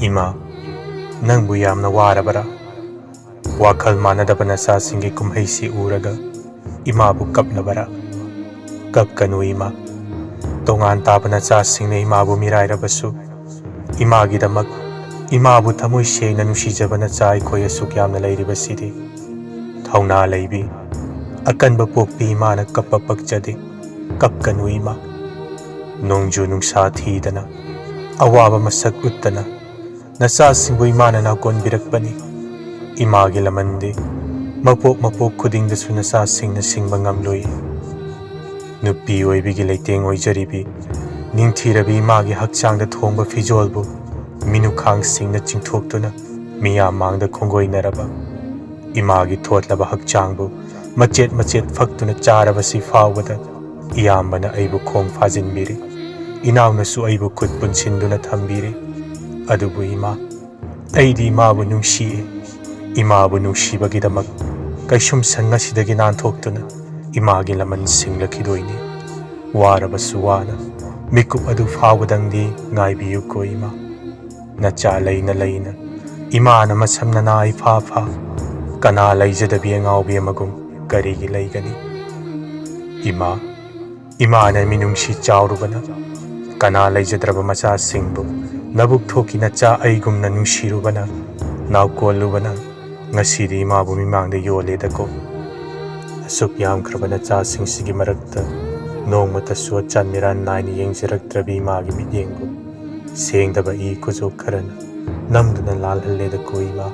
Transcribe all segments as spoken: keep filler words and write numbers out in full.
ꯏꯃꯥ, ꯅꯪꯕꯨ ꯌꯥꯝꯅ ꯋꯥꯔꯕꯔꯥ? ꯋꯥꯈꯜ ꯃꯥꯟꯅꯗꯕ ꯅꯆꯥꯁꯤꯡꯒꯤ ꯀꯨꯝꯍꯩꯁꯤ ꯎꯔꯒ ꯏꯃꯥꯕꯨ ꯀꯞꯂꯕꯔꯥ? ꯀꯞꯀꯅꯨ ꯏꯃꯥ꯫ ꯇꯣꯉꯥꯟ ꯇꯥꯕ ꯅꯆꯥꯁꯤꯡꯅ ꯏꯃꯥꯕꯨ ꯃꯤꯔꯥꯏꯔꯕꯁꯨ, ꯏꯃꯥꯒꯤꯗꯃꯛ ꯏꯃꯥꯕꯨ ꯊꯃꯣꯏ ꯁꯦꯡꯅ ꯅꯨꯡꯁꯤꯖꯕ ꯅꯆꯥ ꯑꯩꯈꯣꯏ ꯑꯁꯨꯛ ꯌꯥꯝꯅ ꯂꯩꯔꯤꯕꯁꯤꯗꯤ꯫ ꯊꯧꯅꯥ ꯂꯩꯕꯤ, ꯑꯀꯟꯕ ꯄꯣꯛꯄꯤ ꯏꯃꯥꯅ ꯀꯞꯄ ꯄꯛꯆꯗꯦ꯫ ꯀꯞꯀꯅꯨ ꯏꯃꯥ꯫ ꯅꯣꯡꯖꯨ ꯅꯨꯡꯁꯥ ꯊꯤꯗꯅ, ꯑꯋꯥꯕ ꯃꯁꯛ ꯎꯠꯇꯅ, ꯅꯆꯥꯁꯤꯡꯕꯨ ꯏꯃꯥꯅ ꯅꯥꯀꯣꯟꯕꯤꯔꯛꯄꯅꯤ꯫ ꯏꯃꯥꯒꯤ ꯂꯃꯟꯗꯤ ꯃꯄꯣꯛ ꯃꯄꯣꯛ ꯈꯨꯗꯤꯡꯗꯁꯨ ꯅꯆꯥꯁꯤꯡꯅ ꯁꯤꯡꯕ ꯉꯝꯂꯣꯏ꯫ ꯅꯨꯄꯤ ꯑꯣꯏꯕꯤꯒꯤ ꯂꯩꯇꯦꯡ ꯑꯣꯏꯖꯔꯤꯕꯤ, ꯅꯤꯡꯊꯤꯔꯕꯤ ꯏꯃꯥꯒꯤ ꯍꯛꯆꯥꯡꯗ ꯊꯣꯡꯕ ꯐꯤꯖꯣꯜꯕꯨ ꯃꯤꯅꯨꯈꯥꯡꯁꯤꯡꯅ ꯆꯤꯡꯊꯣꯛꯇꯨꯅ ꯃꯤꯌꯥꯝ ꯃꯥꯡꯗ ꯈꯣꯡꯒꯣꯏꯅꯔꯕ, ꯏꯃꯥꯒꯤ ꯊꯣꯠꯂꯕ ꯍꯛꯆꯥꯡꯕꯨ ꯃꯆꯦꯠ ꯃꯆꯦꯠ ꯐꯛꯇꯨꯅ ꯆꯥꯔꯕꯁꯤ ꯐꯥꯎꯕꯗ ꯏꯌꯥꯝꯕꯅ ꯑꯩꯕꯨ ꯈꯣꯡ ꯐꯥꯖꯤꯟꯕꯤꯔꯤ꯫ ꯏꯅꯥꯎꯅꯁꯨ ꯑꯩꯕꯨ ꯈꯨꯠ ꯄꯨꯟꯁꯤꯟꯗꯨꯅ ꯊꯝꯕꯤꯔꯤ꯫ ꯑꯗꯨꯕꯨ ꯏꯃꯥ, ꯑꯩꯗꯤ ꯏꯃꯥꯕꯨ ꯅꯨꯡꯁꯤꯌꯦ꯫ ꯏꯃꯥꯕꯨ ꯅꯨꯡꯁꯤꯕꯒꯤꯗꯃꯛ ꯀꯩꯁꯨꯝꯁꯪ ꯑꯁꯤꯗꯒꯤ ꯅꯥꯟꯊꯣꯛꯇꯨꯅ ꯏꯃꯥꯒꯤ ꯂꯃꯟ ꯁꯤꯡꯂꯛꯈꯤꯗꯣꯏꯅꯤ꯫ ꯋꯥꯔꯕꯁꯨ ꯋꯥꯅ ꯃꯤꯀꯨꯞ ꯑꯗꯨ ꯐꯥꯎꯕꯗꯪꯗꯤ ꯉꯥꯏꯕꯤꯌꯨꯀꯣ ꯏꯃꯥ꯫ ꯅꯆꯥ ꯂꯩꯅ ꯂꯩꯅ ꯏꯃꯥꯅ ꯃꯁꯝ ꯅꯅꯥ ꯏꯐꯥ ꯐꯥ, ꯀꯅꯥ ꯂꯩꯖꯗꯕꯤ ꯑꯉꯥꯎꯕꯤ ꯑꯃꯒꯨꯝ ꯀꯔꯤꯒꯤ ꯂꯩꯒꯅꯤ? ꯏꯃꯥ, ꯏꯃꯥꯅ ꯃꯤꯅꯨꯡꯁꯤ ꯆꯥꯎꯔꯨꯕꯅ, ꯀꯅꯥ ꯂꯩꯖꯗ꯭ꯔꯕ ꯃꯆꯥꯁꯤꯡꯕꯨ ꯅꯕꯨꯛ ꯊꯣꯛꯀꯤ ꯅꯆꯥ ꯑꯩꯒꯨꯝꯅ ꯅꯨꯡꯁꯤꯔꯨꯕꯅ, ꯅꯥꯎꯀꯣꯜꯂꯨꯕꯅ, ꯉꯁꯤꯗꯤ ꯏꯃꯥꯕꯨ ꯃꯤꯃꯥꯡꯗ ꯌꯣꯜꯂꯦꯗꯀꯣ꯫ ꯑꯁꯨꯛ ꯌꯥꯝꯈ꯭ꯔꯕ ꯅꯆꯥꯁꯤꯡꯁꯤꯒꯤ ꯃꯔꯛꯇ ꯅꯣꯡꯃꯇꯁꯨ ꯑꯆꯥꯟ ꯃꯤꯔꯥꯟ ꯅꯥꯏꯅ ꯌꯦꯡꯖꯔꯛꯇ꯭ꯔꯕꯤ ꯏꯃꯥꯒꯤ ꯃꯤꯠꯌꯦꯡꯕꯨ ꯁꯦꯡꯗꯕ ꯏ ꯈꯨꯖꯣꯛ ꯈꯔꯅ ꯅꯝꯗꯨꯅ ꯂꯥꯜꯍꯜꯂꯦꯗꯀꯣ ꯏꯃꯥ꯫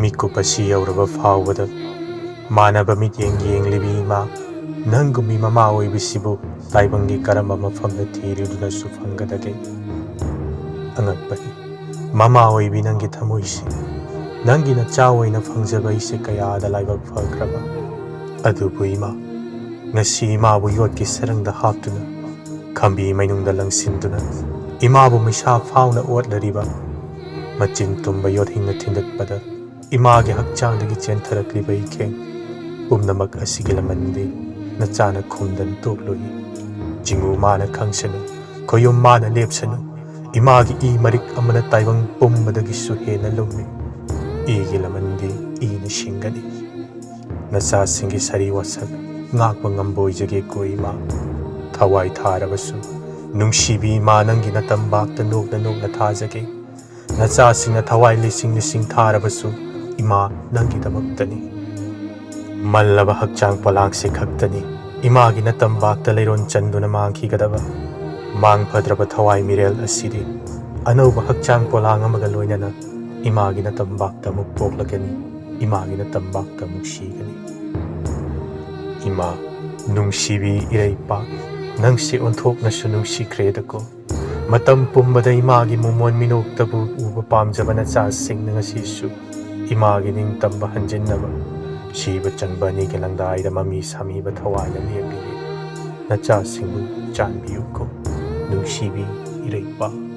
ꯃꯤꯀꯨꯞ ꯑꯁꯤ ꯌꯧꯔꯕ ꯐꯥꯎꯕꯗ ꯃꯥꯟꯅꯕ ꯃꯤꯠꯌꯦꯡ ꯌꯦꯡꯂꯤꯕꯤ ꯏꯃꯥ, ꯅꯪꯒꯨꯝꯕꯤ ꯃꯃꯥ ꯑꯣꯏꯕꯁꯤꯕꯨ ꯇꯥꯏꯕꯪꯒꯤ ꯀꯔꯝꯕ ꯃꯐꯝꯗ ꯊꯤꯔꯨꯗꯨꯅꯁꯨ ꯐꯪꯒꯗꯒꯦ? ꯑꯉꯛꯄꯅꯤ, ꯃꯃꯥ ꯑꯣꯏꯕꯤ ꯅꯪꯒꯤ ꯊꯃꯣꯏꯁꯤ꯫ ꯅꯪꯒꯤ ꯅꯆꯥ ꯑꯣꯏꯅ ꯐꯪꯖꯕ ꯑꯩꯁꯦ ꯀꯌꯥꯗ ꯂꯥꯏꯕꯛ ꯐꯈ꯭ꯔꯕ꯫ ꯑꯗꯨꯕꯨ ꯏꯃꯥ, ꯉꯁꯤ ꯏꯃꯥꯕꯨ ꯌꯣꯠꯀꯤ ꯁꯔꯪꯗ ꯍꯥꯞꯇꯨꯅ, ꯈꯝꯕꯤ ꯃꯩꯅꯨꯡꯗ ꯂꯪꯁꯤꯟꯗꯨꯅ, ꯏꯃꯥꯕꯨ ꯃꯩꯁꯥ ꯐꯥꯎꯅ ꯑꯣꯠꯂꯔꯤꯕ, ꯃꯆꯤꯟ ꯇꯨꯝꯕ ꯌꯣꯠꯍꯤꯡꯅ ꯊꯤꯟꯗꯠꯄꯗ ꯏꯃꯥꯒꯤ ꯍꯛꯆꯥꯡꯗꯒꯤ ꯆꯦꯟꯊꯔꯛꯂꯤꯕ ꯏꯈꯦꯡ ꯄꯨꯝꯅꯃꯛ ꯑꯁꯤꯒꯤ ꯂꯃꯟꯗꯤ ꯅꯆꯥꯅ ꯈꯨꯝꯗꯅ ꯇꯣꯛꯂꯨꯏ꯫ ꯆꯤꯡꯉꯨ ꯃꯥꯅ ꯈꯪꯁꯅꯨ, ꯈꯣꯌꯨꯝ ꯃꯥꯅ ꯂꯦꯞꯁꯅꯨ, ꯏꯃꯥꯒꯤ ꯏ ꯃꯔꯤꯛ ꯑꯃꯅ ꯇꯥꯏꯕꯪ ꯄꯨꯝꯕꯗꯒꯤꯁꯨ ꯍꯦꯟꯅ ꯂꯨꯝꯃꯤ꯫ ꯏꯒꯤ ꯂꯃꯟꯗꯤ ꯏꯅ ꯁꯤꯡꯒꯅꯤ꯫ ꯅꯆꯥꯁꯤꯡꯒꯤ ꯁꯥꯔꯤ ꯋꯥꯁꯛ ꯉꯥꯛꯄ ꯉꯝꯕ ꯑꯣꯏꯖꯒꯦꯀꯣ ꯏꯃꯥ꯫ ꯊꯋꯥꯏ ꯊꯥꯔꯕꯁꯨ ꯅꯨꯡꯁꯤꯕꯤ ꯏꯃꯥ, ꯅꯪꯒꯤ ꯅꯇꯝꯕꯥꯛꯇ ꯅꯣꯛꯅ ꯅꯣꯛꯅ ꯊꯥꯖꯒꯦ꯫ ꯅꯆꯥꯁꯤꯡꯅ ꯊꯋꯥꯏ ꯂꯤꯁꯤꯡ ꯂꯤꯁꯤꯡ ꯊꯥꯔꯕꯁꯨ ꯏꯃꯥ, ꯅꯪꯒꯤꯗꯃꯛꯇꯅꯤ꯫ ꯃꯜꯂꯕ ꯍꯛꯆꯥꯡ ꯄꯣꯂꯥꯡꯁꯦ ꯈꯛꯇꯅꯤ ꯏꯃꯥꯒꯤ ꯅꯇꯝꯕꯥꯛꯇ ꯂꯩꯔꯣꯟ ꯆꯟꯗꯨꯅ ꯃꯥꯡꯈꯤꯒꯗꯕ꯫ ꯃꯥꯡ ꯐꯗ꯭ꯔꯕ ꯊꯋꯥꯏ ꯃꯤꯔꯦꯜ ꯑꯁꯤꯗꯤ ꯑꯅꯧꯕ ꯍꯛꯆꯥꯡ ꯄꯣꯂꯥꯡ ꯑꯃꯒ ꯂꯣꯏꯅꯅ ꯏꯃꯥꯒꯤ ꯅꯇꯝꯕꯥꯛꯇ ꯑꯃꯨꯛ ꯄꯣꯛꯂꯒꯅꯤ, ꯏꯃꯥꯒꯤ ꯅꯇꯝꯕꯥꯛꯇ ꯑꯃꯨꯛ ꯁꯤꯒꯅꯤ꯫ ꯏꯃꯥ, ꯅꯨꯡꯁꯤꯕꯤ ꯏꯔꯩꯄꯥꯛ, ꯅꯪꯁꯦ ꯑꯣꯟꯊꯣꯛꯅꯁꯨ ꯅꯨꯡꯁꯤꯈ꯭ꯔꯦꯗꯀꯣ꯫ ꯃꯇꯝ ꯄꯨꯝꯕꯗ ꯏꯃꯥꯒꯤ ꯃꯃꯣꯟ ꯃꯤꯅꯣꯛꯇꯕꯨ ꯎꯕ ꯄꯥꯝꯖꯕ ꯅꯆꯥꯁꯤꯡꯅ ꯉꯁꯤꯁꯨ ꯏꯃꯥꯒꯤ ꯅꯤꯡꯇꯝꯕ ꯍꯟꯖꯤꯟꯅꯕ ꯁꯤꯕ ꯆꯪꯕ ꯑꯅꯤꯒꯤ ꯂꯪꯗꯥꯏꯗ ꯃꯃꯤ ꯁꯥꯃꯤꯕ ꯊꯋꯥꯏꯅ ꯂꯦꯞꯂꯤꯌꯦ꯫ ꯅꯆꯥꯁꯤꯡꯕꯨ ꯆꯥꯟꯕꯤꯌꯨꯀꯣ, ꯅꯨꯡꯁꯤꯕꯤ ꯏꯔꯩꯄꯥꯛ꯫